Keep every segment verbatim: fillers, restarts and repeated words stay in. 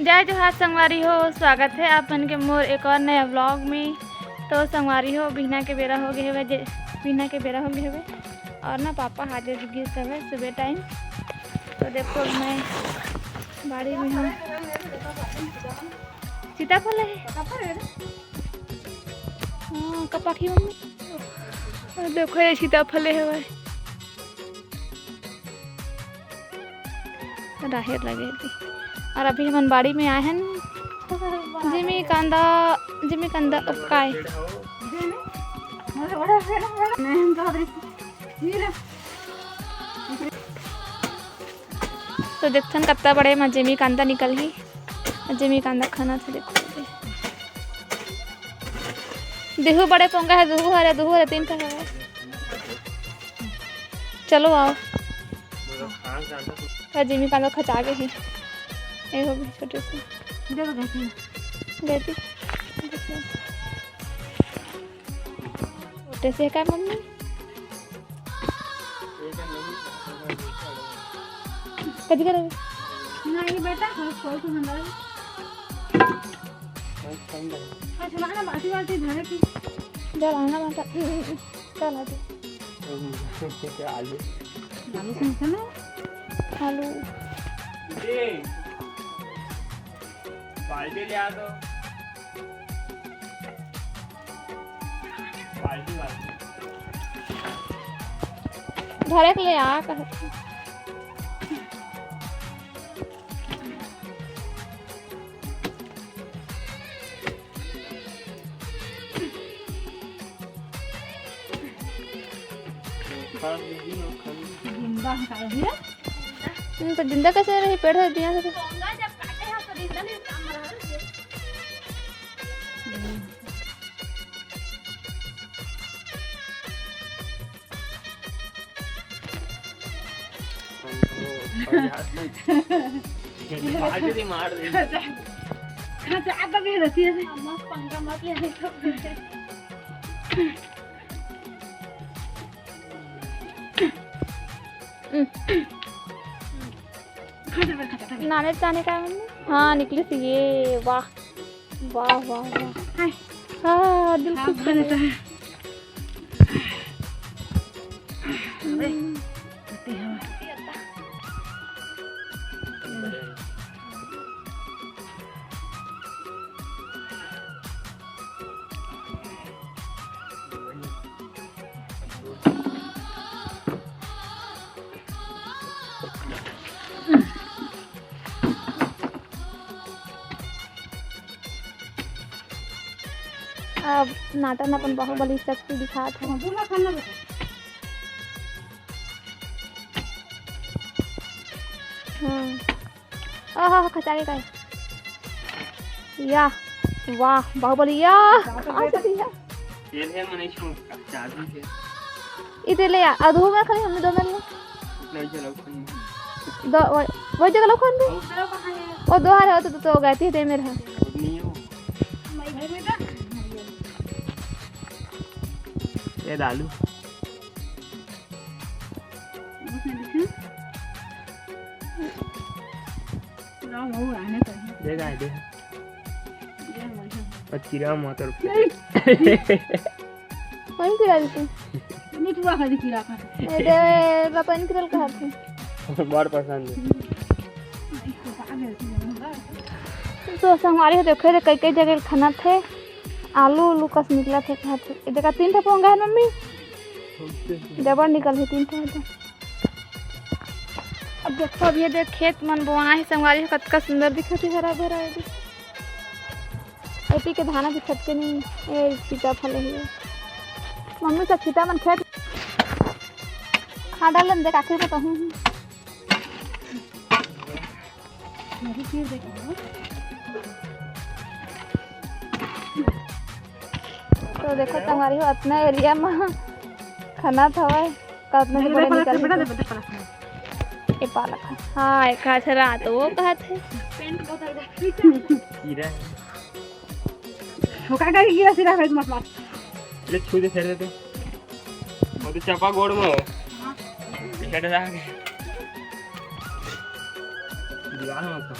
जय जोहार संगवारी हो, स्वागत है आप मन के मोर एक और नया व्लॉग में। तो संगवारी हो, बिहना के बेरा हो गए हवे, जे बिहना के बेरा हो गए हवे और ना पापा हाजिर गिस हवे सुबह टाइम। तो देखो, मैं बाड़ी में हूँ। सीताफल है। हाँ, कपाठी मम्मी। और देखो, ये सीताफल है भाई। राहेर लगे हे। और अभी हमन बाड़ी में आए हैं। जिमी कांदा, जिमी कांदा उपकाए। तो देखथन कत्ता बड़े म जिमी कांदा निकलही। जिमी कांदा खाना था, देखो। देहू बड़े पोंगा है, दुहू हरे, दुहू हरे, तीन ठा हवे। चलो आओ। का जिमी कांदा खचा गे हे। ए हो भी छोटे से। दे दो, दे दो। दे दी। छोटे से का मम्मी? कथी करबे? नहीं बेटा, हम खोल के मंगा। अच्छा, ना, ना, बाटी वाटी धरे की। चल, आना माता। चल, आ जा। आलू। आलू सुन, सुन। आलू। जी। बाल्टी ले आ दो। बाल्टी, बाल्टी। धरे के ले आ, कहत। जिंदा है का भैया? हम्म, तो जिंदा कैसे रही? पेड़ हो दिया तो। मार दे। अच्छा, आप अभी रहती है। मस्त पंखा मत ले, नहीं तो। नाने जाने का है मम्मी? हाँ, निकली थी ये। वाह, वाह, वाह, वाह। हाय। हाँ, दिल हाँ, खुश बन कर जाता है। हम्म। आते हैं। अब नाटन अपन बाहुबली शक्ति दिखात हे। हाँ। आहा, खचा गे काय। या, वाह, बाहुबली, या, खा सकती है। ये है मनीष को चाबी है। इते ले आ, अधू में खाली हमने दो मिनट में। नहीं चलो, कोई नहीं। दो, वही, वही जगह लो खान भी। और दो हार हो तो, तो गए थे, दे मेरे हाथ। नहीं हो। ये डालू। देख आए दे। और चिरा मातर। कौन चिरा देते? मिठुआ खाली चिरा खा। ए दे, पापा ने चिरल कहा थे। बड़ पसंद है। तो संगवारी हो, देखो, ये कई कई जगह खाना थे। आलू, उलू कस निकला थे, खात थे। ये देखा, तीन ठो पोंगा है मम्मी। जबर निकल है तीन ठो तो। अब देखो, अब ये देख, खेत मन बोआए हे संगवारी हो, कतका सुंदर दिखत हे, हरा भरा हे। एती के धाना भी छटके नहीं, ए सीताफल हे। मम्मी सब सीता मन खेत खा डालन, देख आखिर को कहूँ। तो देखो, संगवारी हो, अतना एरिया में खाना थवय, का अतना से बड़े निकल हे। ए पालक हे। हाँ, एक हाथ रात वो कहत हे। कीरा हे। वो का करी कीरा सिरा भाई मत मार। ले छू दे फेर दे तो। वो तो चपा गोड़ में हो। हाँ। हेड रहा के। दीवार में तो।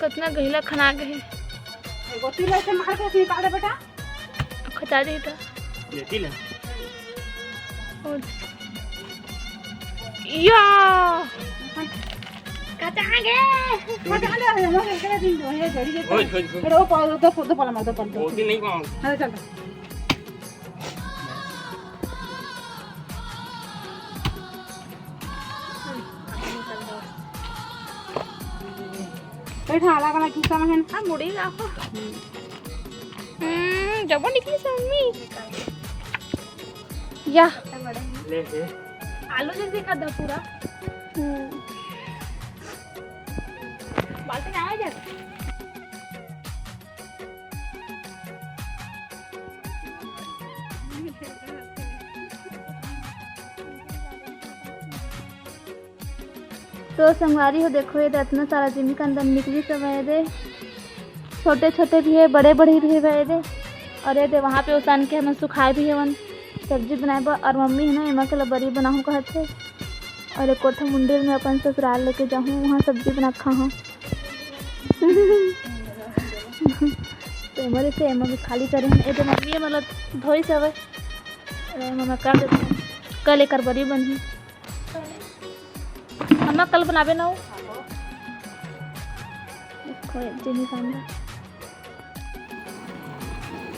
कतना गहिला खना गए। गोटी ले से मार के उसमें निकाल दे बेटा। खचा दे तो। बेटी ले। या। कचा गे। मजा आ ले, हम लोग एक दिन जो है, जड़ी के। ओए, ओए, ओए। फिर वो पाओ, दो, दो पला मार, दो पला, दो। गोटी नहीं पाऊंगा। अरे चल। बैठा, अलग अलग हिस्सा में है ना। हाँ, मुड़ी लाओ। हम्म, जब निकली से मम्मी। या। ले, ले। आलू जैसे का दा पूरा। हम्म। बाल्टी में आ जा। तो संगवारी हो, देखो, ये दे अतना सारा जिमी कांदा निकली सब है दे, छोटे छोटे भी है, बड़े बड़े भी है दे। और ये दे वहाँ पे उसान के हमन सुखाए भी हवन सब्जी बनाए बर। और मम्मी है ना, एमा के ला बरी बनाहूँ कहत हे। और एक कोठा मुंडेर में अपन ससुराल लेके जाहूँ, वहाँ सब्जी बना के खाहूँ। तो एमा जैसे एमा भी खाली करे हन, ए दे मम्मी मतलब धोई से हवे। अरे मम्मा कर देते हैं, कल एकर बरी बनही। मम्मा कल बनाबे ना हो। देखो, ये जिमी कांदा।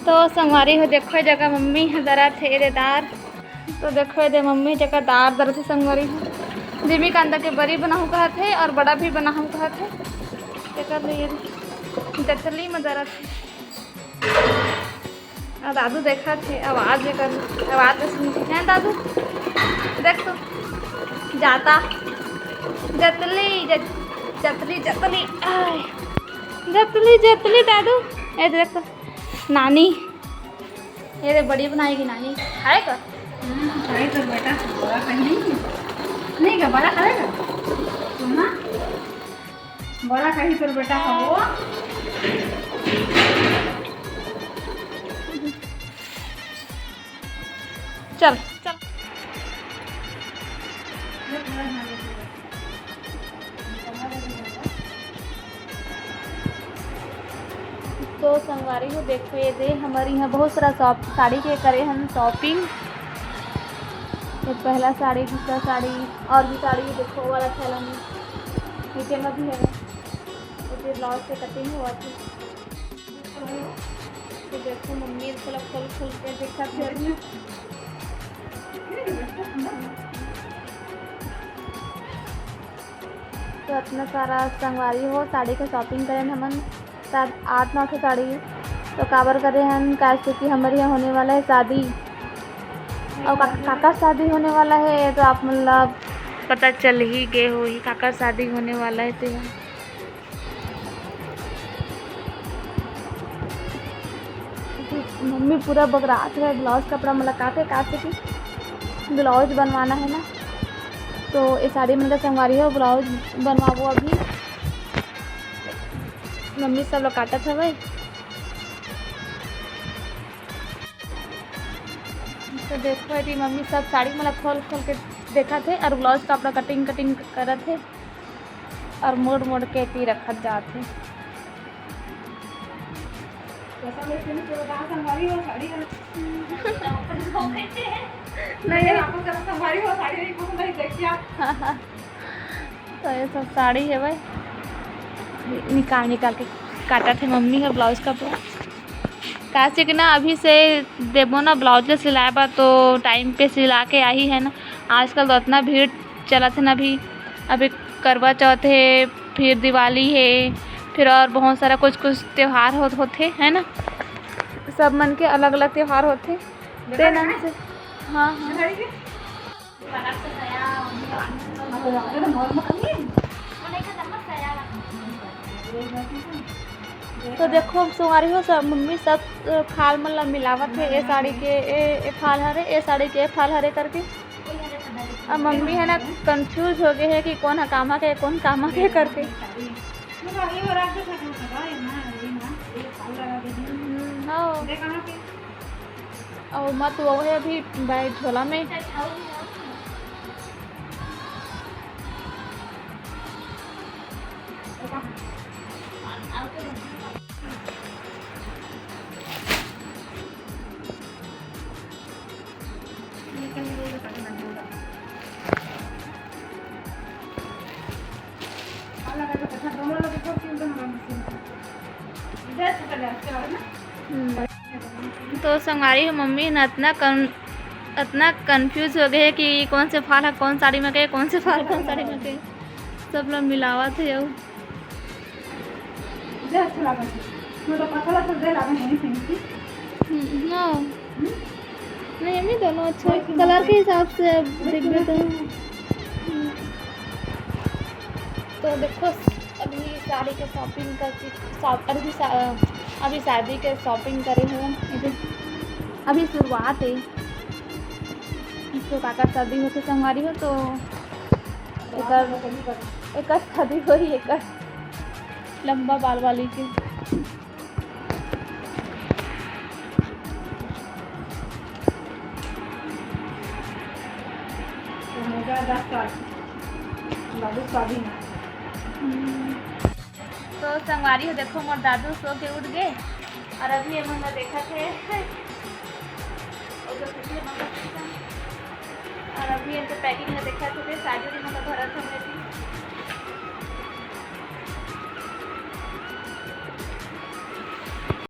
तो संगवारी हो, देखो, ये जगह मम्मी ह दरत हे, ये दे दार। तो देखो, ये दे मम्मी जगह दार दरत हे, संगवारी हो। जिमी कांदा के बरी बनाहूँ कहत हे और बड़ा भी बनाहूँ कहत हे। तेकर ले ये दे जतली में दरत हे। आ दादू देखत हे, आवाज कर, आवाज ल सुन के, हैं दादू? देख तो, जाता। जतली, जत-, जतली, जतली, आय। जतली, जतली दादू। ए देख तो, नानी। ये दे बड़ी बनाएगी नानी। खाएगा? हम्म, खाई तो बेटा, बड़ा कहीं नहीं। नहीं का, बड़ा खाएगा? सुना? बड़ा कहीं तोर बेटा ह वो। चल, चल। तो संगवारी हो, देखो ये दे, हमर इहाँ बहुत सारा शॉप, साड़ी के करे हन shopping। ये पहला साड़ी, दूसरा साड़ी, और भी साड़ी, ये देखो वाला थैला में, नीचे में भी है। ये ब्लाउज के cutting हुआ थी। तो देखो मम्मी इसको खोल खोल के देखा थी अभी। तो अतना सारा संगवारी हो, साड़ी के shopping करेन हमन, शायद आठ नौ ठो साड़ी। तो काबर करे हन, काहे से कि हमर यहाँ होने वाला है शादी। और का-, काकर शादी होने वाला है, तो आप मन ला पता चल ही गए होही, काकर शादी होने वाला है। तो यहाँ मम्मी पूरा बगरात है, ब्लाउज कपड़ा मन ला काटे, काटे के ब्लाउज बनवाना है ना, तो ये साड़ी मन का संगवारी हो, ब्लाउज बनवाबो अभी। मम्मी सब लोग काटत हवय। तो देखो, एती मम्मी सब साड़ी मन ला खोल खोल के देखत हे और ब्लाउज कपड़ा cutting cutting करत हे और मोड़ मोड़ के एती रखत जात हे। नहीं, आपको जरा संभारी हो, साड़ी नहीं पसंद आई, देखिए आप। तो ये सब साड़ी है भाई, निकाल निकाल के काटत हे मम्मी ह ब्लाउज कपड़ा। काहे से कि ना, अभी से देबो ना ब्लाउज ला सिलाए बर, तो टाइम पे सिला के आही है ना। आजकल तो अतना भीड़ चलत हे ना, अभी, अभी करवा चौथ हे, फिर दिवाली हे, फिर और बहुत सारा कुछ कुछ त्योहार होत, होथे, है ना, सब मन के अलग अलग त्योहार होथे। ते नाम से, हाँ, हाँ। तो देखो, अब संगवारी हो, सब मम्मी सब, अ, फाल मन ला मिलावत हे, ए साड़ी के ए, ए फाल हरे, ए साड़ी के ए फाल हरे करके। अब मम्मी है ना, confuse हो गए है कि कौन ह कामा के, कौन कामा के करके। हम्म, हाँ। और मत वो है अभी बैग झोला में। हम्म। तो संगवारी हो, मम्मी ह ना अतना कन-, अतना confuse हो गए हे कि कौन से फाल ह कौन साड़ी में के, कौन से फाल कौन साड़ी में के, सब लोग मिलावत हे। अउ दे अच्छा लागत हे। मोर तो पतला तो दे लागत हे, नहीं पिंकी। हम्म, हाँ। हम्म? नहीं, मम्मी, दोनों अच्छा कोई है। कीमत colour नहीं। के हिसाब से अब कोई देखबे कीमत तो। नहीं। हम्म। तो देखो, अभी साड़ी के shopping करके, शॉप-, अभी शा-, अभी शादी के shopping करे हन। अभी, अभी शुरुआत है। तो काकर शादी होथे संगवारी हो, तो एकर, एकर शादी होही, एकर लंबा बाल वाली के। हम्म। तो संगवारी हो, देखो, मोर दादू सो के उठ गए और अभी ये मन ला देखत हे। और अभी इनके packing ला देखत हे, साड़ी उड़ी मन ला भरत